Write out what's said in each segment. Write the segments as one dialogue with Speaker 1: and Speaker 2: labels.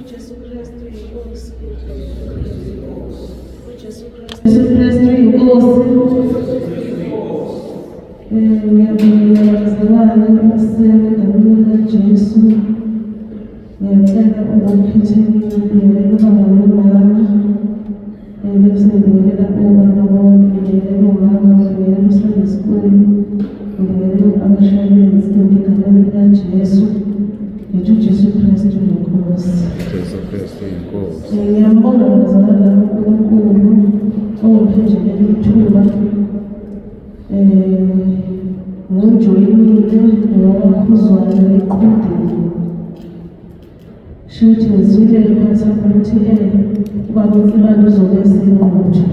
Speaker 1: UJesu Kristu inkosi. UJesu Kristu inkosi. Ngiyabingelela bazalwane ekuseni egameni likaJesu. Ngiyacela ukukhethekile ngibingelela ubaba nomama. Bese ngibingelela obaba bonke, ngibingelela omama, ngibingelela uSunday School, ngibingelela abashwalensi egameni likaJesu. Ngithi uJesu Kristu inkosi.
Speaker 2: Jesu Kristu inkosi.
Speaker 1: Ngiyambonga bazalwane lami uNkulunkulu ongiphe nje leli thuba. Ngijoyinile ngowakhuzwayo eqhudeni. Shuthi ngizwile ngiphatha ukuthi ubaba uNsibande uzobe esenquthu.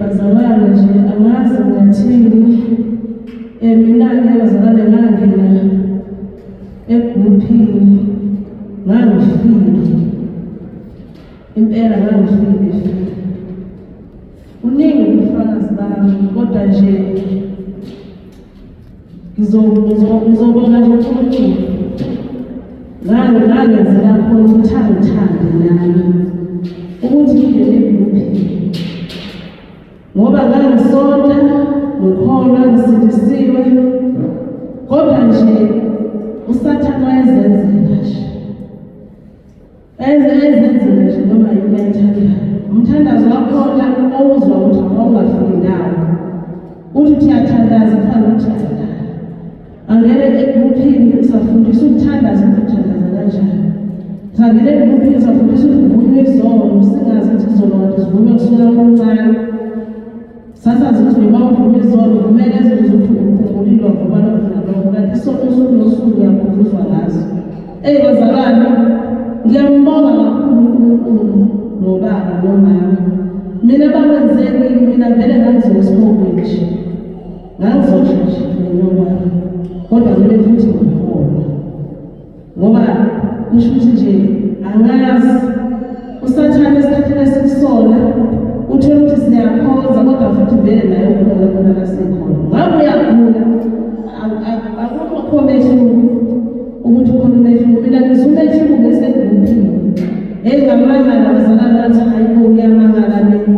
Speaker 1: Bazalwane nje angazi ngingathini. Mina-ke bazalwane ngangena egruphini ngangifile. Impela ngangifile file. Kuningi ubufakazi bami kodwa nje ngizobonga nje uNkulunkulu. Ngangenzela khona ukuthi angithande nami ukuthi ngingene egruphini ngoba ngangisonta ngikholwa ngisindisiwe kodwa nje uSathane wayezenzela nje ezenzele nje noma yini ayithandayo. Umthandazo wakhona owuzwa ukuthi awungafiki ndawo, uthi uthi uyathandaza kufana nokuthi uyalala. Angene egruphini safundisa ukuthandaza ukuthi uthandaza kanjani. Sangena egruphini safundisa ukuthi kuvunywe izono, singazi ukuthi izono kanti zivunywa kusuka kuncane. Sasazi ukuthi noma uvume izono kumele ezinto zokuthi ukhumbulile wavuma lokhu nalokho kanti isono usuku nosuku uyakhunjuzwa ngaso. Eyi bazalwane, ngiyambonga kakhulu uNkulunkulu nobaba nomama. Mina bakwenze kimi mina vele ngangizoya esihogweni nje. Ngangizosha nje mina kwami. Kodwa ngibe futhi ngiholwa. Ngoba kusho ukuthi nje angazi usathane esikhathini esikusona uthole ukuthi siyakhonza kodwa futhi vele naye ukhona khona la sikhona. Ngabe uyagula akukho mehluko ukuthi ukhona umehluko. Mina ngizwa umehluko ngisegruphini. Hey ngamangala bazalwane bathi hayi bo ngiyamangala mina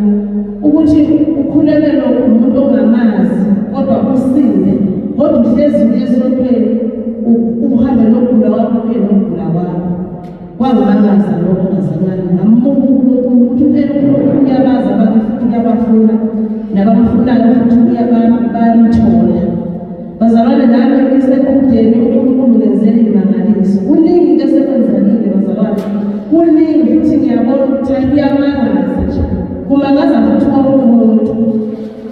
Speaker 1: ukuthi ukhulekelwa umuntu ongamazi kodwa usinde kodwa uhlezi uye esontweni uhambe nokugula kwakho uye nokugula kwakho. Kwangimangaza lokho bazalwane ngambuka uNkulunkulu ukuthi impela uNkulunkulu uyabazi abantu futhi uyabafuna nabamfunayo futhi bayamthola. Bazalwane nami ngiseqhudeni uNkulunkulu ngenzela imangaliso. Kuningi ke sekwenzekile bazalwane. Kuningi futhi ngiyabona ukuthi hayi kuyamangaza nje. Kumangaza futhi wonke umuntu.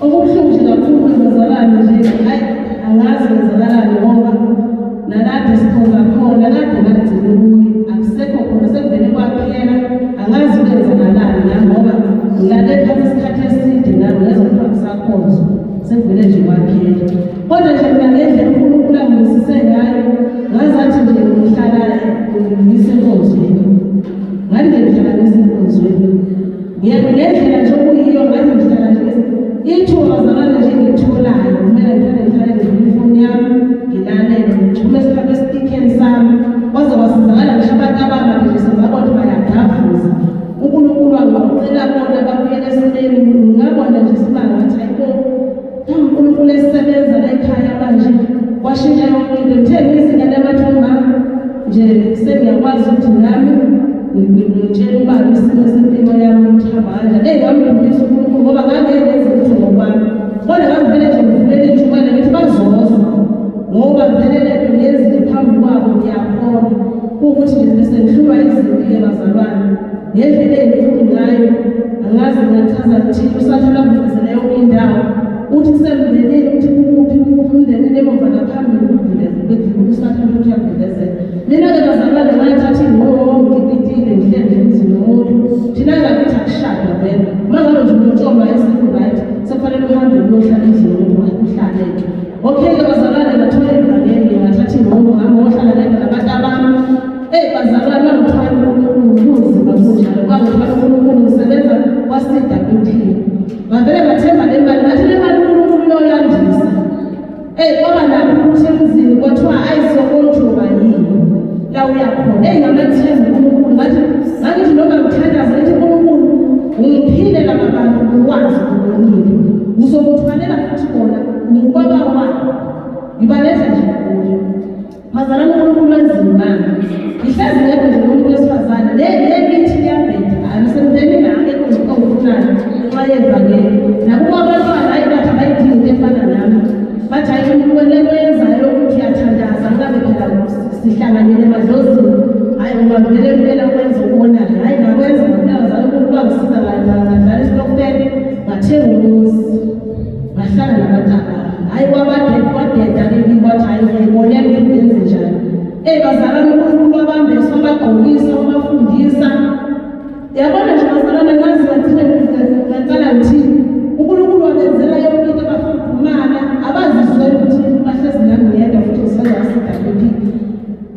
Speaker 1: Okubuhlungu nje kakhulu bazalwane nje hayi angazi kwenzakalani ngoba nalapho sikhonza khona kade ngagcina ukuya akusekho khona sekuvele kwaphela angazi kwenzakalani la ngoba ngilale phansi isikhathi eside nami ngezwa kuthiwa akusakhonzwa sekuvele nje kwaphela. Kodwa nje mina ngendlela uNkulunkulu angibusise ngayo ngazathi nje ngihlala ngisenkonzweni. Ngathi nje ngihlala ngisenkonzweni. Ngendlela nje okuyiyo ngathi ngihlala nje ithuba bazalwane nje ngitholayo kumele ngihlale ngihlale ngivule ifoni yami ngilalele ngijule esihlale esitikeni sami kwaze kwasizakala ngisho abantu abamanje nje sengabona ukuthi bayadavuza. uNkulunkulu angiqoqela bona. Kwashintsha yonke into. Ngithe ngizingane amathomba nje sengiyakwazi ukuthi nami ngitshela ubaba isimo sempilo yami ukuthi hamba kanjani. Eyi ngamdumisa uNkulunkulu ngoba ngangeke ngenze lutho ngokwami. Kodwa ngangivele nje ngivulele intshumayelo ngithi bazozwa ngoba vele le nto ngiyenzile phambi kwabo ngiyakholwa. Kuwukuthi nje bese ngihlulwa izinto-ke bazalwane ngendlela engikhulu ngayo angazi ngingachaza ngithini usathane akuvezele yonke indawo uthi kusemndenini uthi kukuphi kukuphi umndenini emuva naphambili ukuvindezela usathane uthi uyakuvimbezela mina-ke bazalwane ngathatha iy'nqumo ngikipitile ngihleli nje emzini womuntu thina ngakithi akushadwa vele uma ngabe nje ulotsholwa eseku-right sekufanele uhambe uyohlala emzini womuntu uhlale-ke okay-ke bazalwane ngathola ivangeli ngathatha iy'nqumo ngihamba ngohlala ngedwa nabantu abami Eyi bazalwane bangithwala uNkulunkulu kunzima kunjalo kwangithwala uNkulunkulu ngisebenza kwa-CWP ngavele ngathemba le mali ngathi le mali uNkulunkulu uyoyandisa eyi kwaba nakho ukuthi emzini kwathiwa ayisokojuba yini la uyakhona eyi ngamathemba uNkulunkulu ngathi ngangithi noma ngithandaza ngithi uNkulunkulu ungiphile laba bantu ukwazi ukubonile uzokuthwalela futhi bona ngubaba wabo ngibaletha nje kuye Bazalwane uNkulunkulu wenzimanga. Ngihlezi ngedwa nje nomuntu wesifazane. Le le mithi iyabheda. Angisemndenini akekho nje ongifunayo ngenxa yevangeli. Nakubo abantwana hayi bathi abayidingi into efana nami. Bathi hayi le nto oyenzayo ukuthi uyathandaza ngabe phela sihlanganyele emadlozini. Hayi ungavele impela ukwenza okubonayo. Hayi ngakwenza ngempela bazalwane uNkulunkulu wangisiza ngadlala isitokfela ngathenga umuzi. Ngahlala nabantabami. Hayi kwabadeda kwadeda-ke kimi kwathi hayi ngiyayibonela ukuthi ngenze njani. Eyi bazalwane uNkulunkulu wabambesa wabagqokisa wabafundisa. Yabona nje bazalwane ngazi ngagcine ngaqala ngithini. uNkulunkulu wabenzela yonke into bafudumala abazizwela ukuthi bahlezi nami ngedwa futhi ngisebenza kwa-CWP.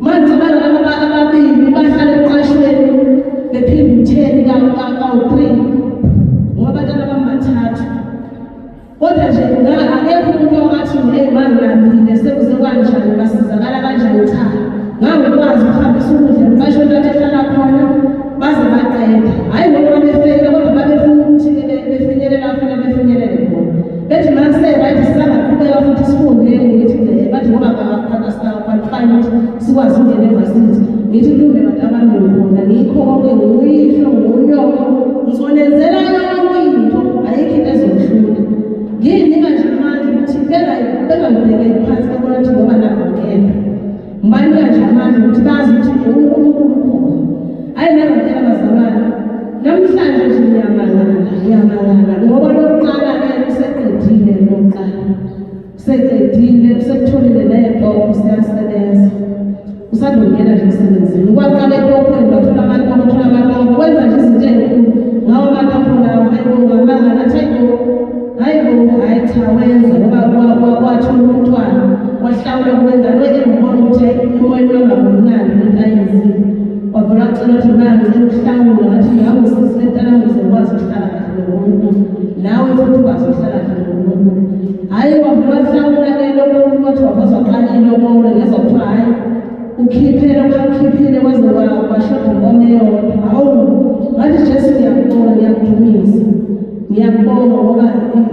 Speaker 1: Manje cabanga laba ababili bahlala emqashweni bephinde u-10 kawu-3 ngoba abantwana bami bathathu. Kodwa nje akekho umuntu owathi hey mangilambile sekuze kanjani basizakala kanjani cha. Ngangikwazi ukuhambisa ukudla emqashweni lapho ehlala khona baze baqeda. Hhayi ngoba babefeyila kodwa babefuna ukuthi befinyelele afuna befinyelele khona. Bethi mase-right sisangaqhubeka futhi sifunde ngithi bathi ngoba sikakwalify ukuthi sikwazi ukungena evasithi. Ngithi kulunge bantu abami ngikhona ngikho konke nguyihlo ngunyoko ngizonenzela yonke into ayikho into ezohlula. Ngiyinika nje amandla ukuthi bengangibhekeli phansi bebona ukuthi ngoba nakho ngedwa. Ngibanika nje amandla ukuthi bazi ukuthi uNkulunkulu ukhona. Hayi nangempela bazalwane, namhlanje nje ngiyamangala, ngiyamangala ngoba lokuqala-ke useqedile lokuqala. Useqedile, usekutholile netoho siyasebenza. Usandongena nje emsebenzini. Kwaqala etohweni wathola amatoho, wathola amatoho, wenza nje izinto ey'nkulu ngawo amatoho lawo. Hayibo ngamangala athi hayibo, hayibo, hhayi cha wenza ngoba wathola umntwana wahlawula kuwengane engibona ukuthi hayi emoyeni wangabonakali lento ayenzile. Wavele wacela ukuthi ma ngicela ukuhlawula ngathi ngawe sisi lentana ngize ngikwazi ukuhlala kahle noNkulunkulu nawe futhi ukwazi ukuhlala kahle noNkulunkulu. Hhayi wavele wahlawula-ke lokho wathi wavaze waqala ilobolo ngezwa kuthiwa hhayi ukhiphe lokhu akukhiphile kwaze kwashoda inkomo eyodwa. Hawu ngathi Jesu ngiyakubonga ngiyakudumisa. Ngiyakubonga ngoba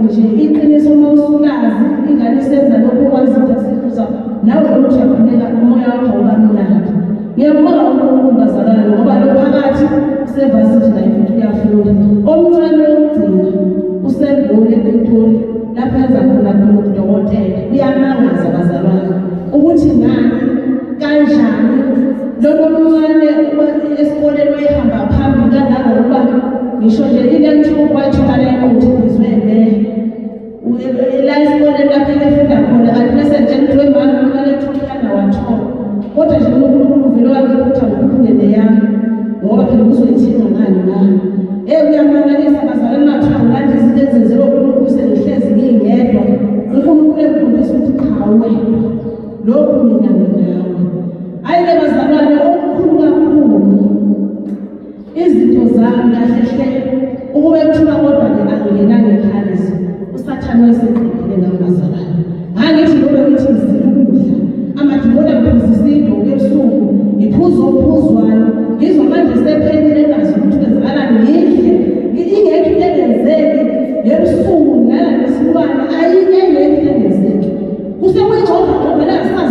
Speaker 1: nje iqiniso uma usulazi ingane isenza lokhu okwazi ukuthi akusifuza nawe ukuthi uyakhuleka umoya wakho awuba mnandi. Ngiyambonga uNkulunkulu bazalwane ngoba lo phakathi usevasithi naye futhi uyafunda. Omncane wokugcina useGoli ePitoli lapho enza khona khona ubudokotela. Kuyamangaza bazalwane ukuthi ngani kanjani lona omncane esikoleni wayehamba phambili kangangokuba ngisho nje i-laptop wayithola eqothe ibizwe la esikoleni lapho ebefunda khona kanti bese ngitshela ukuthi wemama ama-laptop angawathola kodwa nje uNkulunkulu uvele wangipha ukuthi angikhuphuke neyami ngoba phela uzoyithenga ngani na Eh kuyamangalisa bazalwane bathiwa ngilanda izinto ezenzelwe uNkulunkulu sengihlezi ngingedwa uNkulunkulu engikhombisa ukuthi cha wena lokhu mina nginawe hhayi-ke bazalwane okukhulu kakhulu Izinto zami kahle hle ukube kuthiwa kodwa-ke angingenanga ekhaliso usathane wayeseqedile ngami bazalwane. Ngangithi noma ngithi ngizila ukudla amadimoni angiphuzisa induku ebusuku ngiphuza ophuzwayo ngizwa manje sephelile engazi ukuthi kwenzakalani ngidle ingekho into engenzeki ngebusuku ngilala nesilwane ayikho engekho into engenzeki kusekuyingxova ngxova lengasazi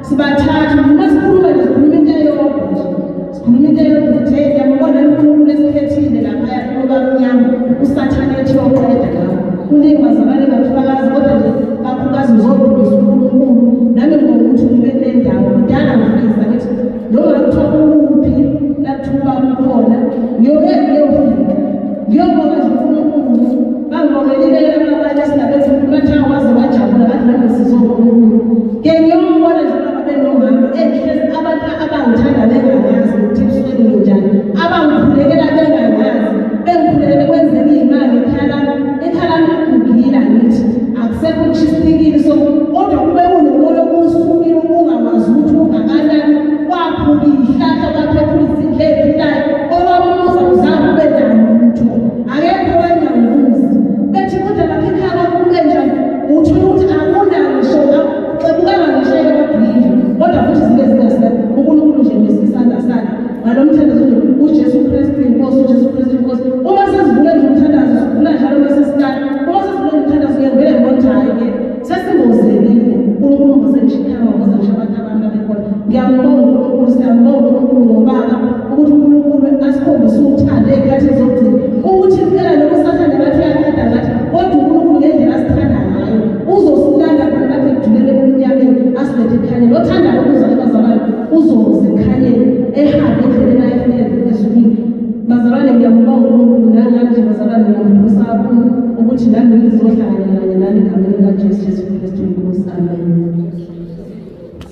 Speaker 1: Sibathathu uma sikhuluma nje sikhuluma into eyodwa nje. Sikhuluma into eyodwa ukuthi hey ngiyambona uNkulunkulu esikhethile laphaya kuba mnyama uSathane ethi uyoqeda lapho. Kuningi bazalwane ngakufakaza kodwa nje kakhulukazi ngizodumisa uNkulunkulu nami ngibonga ukuthi ngibe kule ndawo. Kudala ngifisa ngithi noma kuthiwa kukuphi la kuthiwa kukhona ngiyoke ngiyofika. Ngiyobonga nje uNkulunkulu bangibongelile laba abanye esinabethu bathi waze wajabula ngathi nami ngisizwe uNkulunkulu. Ke ngiyombona nje ubaba benomama engihlezi abantu abangithanda bengangazi ukuthi ebusweni nginjani, abangikhulekela bengangazi, bengikhulekele kwenzeka iy'mali ekhaya lami, ekhaya lami ligugile angithi akusekho ngisho isipikili so kodwa kube kunomoya obusukile ubungawazi ukuthi ungakanani kwaphuka iy'hlahla kwaphephula izindlu ey'philayo owami umuzi awuzange ube nalutho akekho owayengangibuzi bethi kodwa lapha ekhaya kwakho kube njani uthola ukuthi akunangisho xebukanga ngisho eyodwa kodwa futhi zibe zingasekho uNkulunkulu nje nesisandla sakhe ngalo mthandazo nje uJesu Kristu inkosi uJesu Kristu inkosi uma sesivule nje umthandazo sivula njalo uma sesilala uma sesivule umthandazo ngiyavele ngibona ukuthi hhayi ke sesingozekile uNkulunkulu ngoze ngisho ikhaya ngoze ngisho abantu abami babekhona ngiyambonga uNkulunkulu siyambonga uNkulunkulu ngobaba ukuthi uNkulunkulu asikhombise uthando ey'khathini zokugcina ukuthi impela noma usathane ngathi uyaqeda ngathi kodwa uNkulunkulu ngendlela asithanda ngayo uzosilanda khona lapha ekujuleni ebumnyameni asilethe ekhanyeni othandayo.